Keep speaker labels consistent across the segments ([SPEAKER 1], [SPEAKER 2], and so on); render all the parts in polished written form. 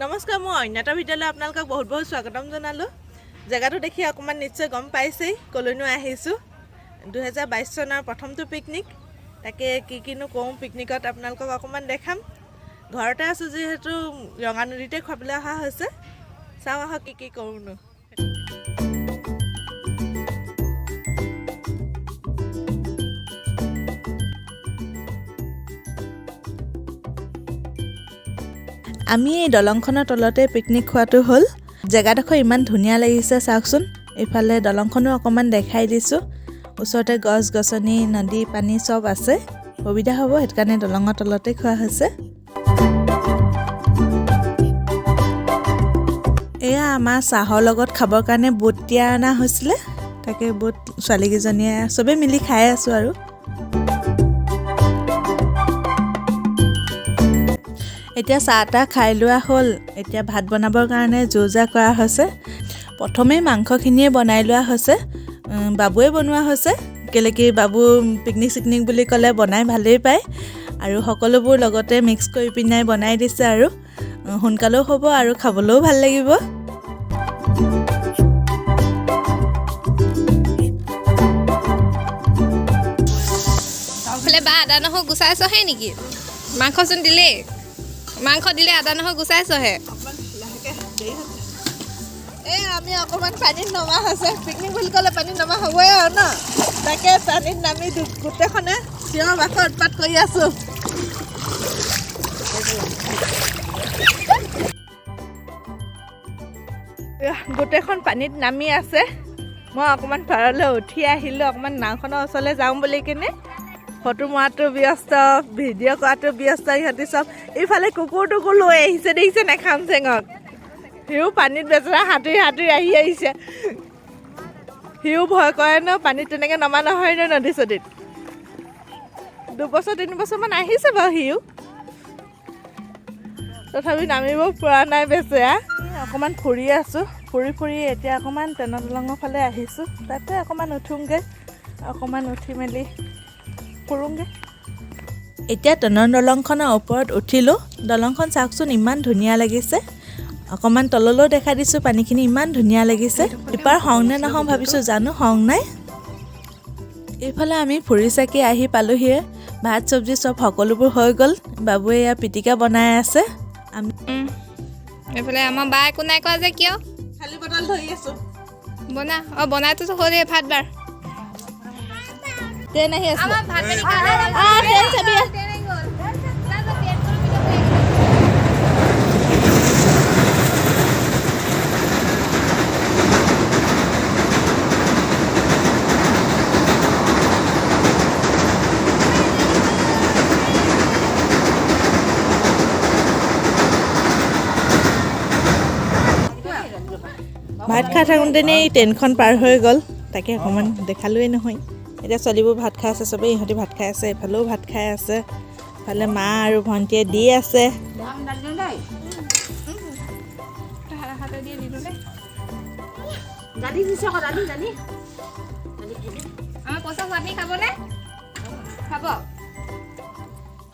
[SPEAKER 1] নমস্কাৰ, মই অন্য এটা ভিডিঅ'লৈ আপোনালোকক বহুত বহুত স্বাগতম জনালোঁ। জেগাটো দেখি অকণমান নিশ্চয় গম পাইছেই ক'লৈনো আহিছোঁ। 2022 চনৰ প্ৰথমটো পিকনিক। তাকে কি কিনো কওঁ, পিকনিকত আপোনালোকক অকণমান দেখাম। ঘৰতে আছোঁ যিহেতু ৰঙা নদীতে খুৱাবলৈ অহা হৈছে। চাওঁ আহক কি কি কৰোঁনো। আমি এই দলংখনৰ তলতে পিকনিক খোৱাটো হ'ল। জেগাডোখৰ ইমান ধুনীয়া লাগিছে, চাওকচোন। এইফালে দলংখনো অকণমান দেখাই দিছোঁ। ওচৰতে গছ গছনি, নদী, পানী চব আছে, সুবিধা হ'ব, সেইটো কাৰণে দলঙৰ তলতে খোৱা হৈছে। এয়া আমাৰ চাহৰ লগত খাবৰ কাৰণে বুট তিয়াই অনা হৈছিলে, তাকে বুট ছোৱালীকেইজনীয়ে চবেই মিলি খাই আছোঁ। আৰু এতিয়া চাহ তাহ খাই লোৱা হ'ল। এতিয়া ভাত বনাবৰ কাৰণে যো-জা কৰা হৈছে। প্ৰথমেই মাংসখিনিয়ে বনাই লোৱা হৈছে। বাবুৱে বনোৱা হৈছে, কেলেকি বাবু পিকনিক চিকনিক বুলি ক'লে বনাই ভালেই পায়। আৰু সকলোবোৰ লগতে মিক্স কৰি পিনে বনাই দিছে আৰু সোনকালেও হ'ব আৰু খাবলৈও ভাল লাগিব।
[SPEAKER 2] বা আদা নহৰু গুচাইছহে নেকি? মাংসচোন দিলেই, মাংস দিলে আদা নহৰু গুচাইছহে।
[SPEAKER 1] এই আমি অকণমান পানীত নমা হৈছে। পিকনিক বুলি ক'লে পানীত নমা হ'বই আৰু ন। তাকে পানীত নামি গোটেইখনে চিঞৰ বাখৰ উৎপাত কৰি আছোঁ। গোটেইখন পানীত নামি আছে। মই অকণমান পাৰলৈ উঠি আহিলোঁ, অকণমান নাওখনৰ ওচৰলৈ যাওঁ বুলি কিনে। ফটো মৰাটো ব্যস্ত, ভিডিঅ' কৰাটো ব্যস্ত, ইহঁতি চব। ইফালে কুকুৰটোকো লৈ আহিছে, দেখিছে নাই খামচেঙক। সিও পানীত বেচেৰা সাঁতুৰি সাঁতুৰি আহি আহিছে। সিও ভয় কৰে ন, পানীত তেনেকৈ নমা নহয় ন নদী চদীত। 2 বছৰ 3 বছৰমান আহিছে বাৰু সিও, তথাপি নামিব পৰা নাই বেচেৰা। অকণমান ফুৰি আছোঁ, ফুৰি ফুৰি এতিয়া অকণমান টেনৰ দলঙৰ ফালে আহিছোঁ। তাতে অকণমান উঠোঁগৈ, অকণমান উঠি মেলি ফুৰোঁগৈ। এতিয়া টেনৰ দলংখনৰ ওপৰত উঠিলোঁ। দলংখন চাওকচোন, ইমান ধুনীয়া লাগিছে। অকণমান তললৈও দেখাই দিছোঁ, পানীখিনি ইমান ধুনীয়া লাগিছে। ইপাৰ হওঁ নে নহওঁ ভাবিছোঁ, জানো হওঁ নাই। এইফালে আমি ফুৰি চাকি আহি পালোহিয়ে। ভাত চব্জি চব সকলোবোৰ হৈ গ'ল। বাবুৱে এয়া পিটিকা বনাই আছে। আমি
[SPEAKER 2] এইফালে আমাৰ বা একো নাই কোৱা যে কিয়?
[SPEAKER 1] খালী বটল ধৰি আছোঁ।
[SPEAKER 2] বনা। অঁ, বনাইতো হ'লেই ভাত বাৰ।
[SPEAKER 1] ট্ৰেইন আহি আছে।
[SPEAKER 2] আমাৰ ভাত পানী।
[SPEAKER 1] ট্ৰেইন চাবি। ভাত খাই থাকোঁতেনে এই ট্ৰেইনখন পাৰ হৈ গ'ল, তাকে অকণমান দেখালোৱেই নহয়। এতিয়া ছোৱালীবোৰ ভাত খাই আছে চবেই, ইহঁতি ভাত খাই আছে, এইফালেও ভাত খাই আছে, ইফালে মা আৰু ভণ্টিয়ে দি আছে।
[SPEAKER 3] দালি দিছে আকৌ, দালি দালি।
[SPEAKER 2] আমাৰ পচা চাটনি খাবনে? খাব।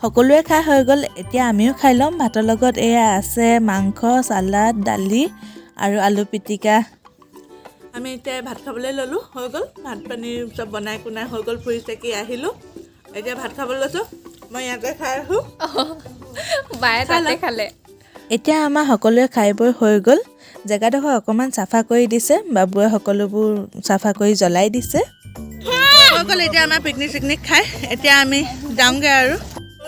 [SPEAKER 1] সকলোৱে খাই হৈ গ'ল, এতিয়া আমিও খাই ল'ম। ভাতৰ লগত এয়া আছে মাংস, চালাড, দালি আৰু আলু পিটিকা। আমি এতিয়া ভাত খাবলৈ ল'লোঁ, হৈ গ'ল ভাত পানী চব বনাই কোনাই হৈ গ'ল, ফুৰি চাকি আহিলোঁ, এতিয়া ভাত খাবলৈ লৈছোঁ। মই ইয়াতে খাই আহোঁ।
[SPEAKER 2] বায়ে তাতে খালে।
[SPEAKER 1] এতিয়া আমাৰ সকলোৱে খাই বৈ হৈ গ'ল। জেগাডোখৰ অকণমান চাফা কৰি দিছে বাবুৱে, সকলোবোৰ চাফা কৰি জ্বলাই দিছে। হৈ গ'ল এতিয়া আমাৰ পিকনিক চিকনিক খাই, এতিয়া আমি যাওঁগৈ আৰু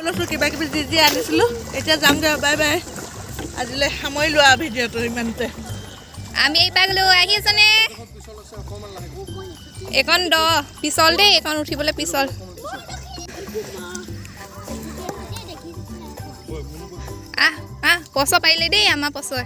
[SPEAKER 1] লৈছোঁ কিবা কিবি যি যি আনিছিলোঁ, এতিয়া যামগৈ। বাই বাই, আজিলৈ সামৰিলোঁ আৰু ভিডিঅ'টো ইমানতে।
[SPEAKER 2] আমি এই পাই গ'লো। আহি আছেনে? এইকণ দ, পিছল দেই, এইকণ উঠিবলৈ পিছল। আহ আহ, পচ পাৰিলে দেই আমাৰ পচই।